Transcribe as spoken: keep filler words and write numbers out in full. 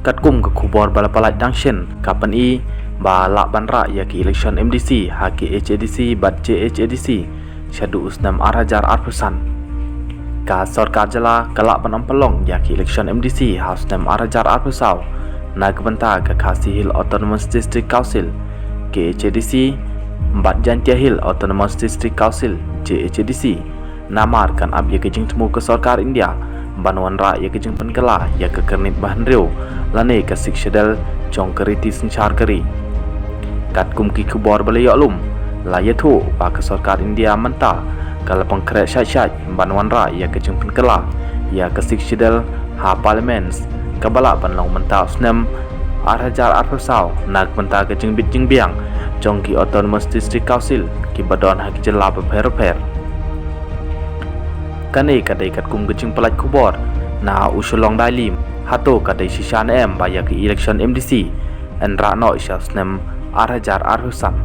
Katkum ka khubor ba la pyllait dang shen, ka pyni ba lah ban rah ïa ka election M D C ha KHADC bad JHADC shaduh u snem ar hajar arphew san. Ka sorkar jylla ka lah ban ym pynlong ïa ka election M D C ha u snem ar hajar arphew saw na ka bynta ka Khasi Hills Autonomous District Council, KHADC, bad Jaintia Hills Autonomous District Council, JHADC, namar kan ap ïa ka jingthmu ka sorkar India ban wanrah ïa ka jingpynkylla ïa ka kyrnit ba hynriew lane ka Sixth Schedule jong ka riti synshar ka ri. Katkum ki khubor ba la ïoh lum, la ïathuh ba ka sorkar India mynta ka la pynkhreh shait shait ban wanrah ïa ka jingpynkylla ïa ka Sixth Schedule ha Parliament, kaba lah ban long mynta u snem ar hajar arphew saw na ka bynta ka jingbit jingbiang jong ki Autonomous District Council kiba don ha ki jylla bapher bapher. Kane ka dei katkum ka jingpyllait khubor na u Shillong Daily. Hato ka dei shisha ne em ba ïa ka election M D C yn rah noh sha u snem ar hajar arphew san?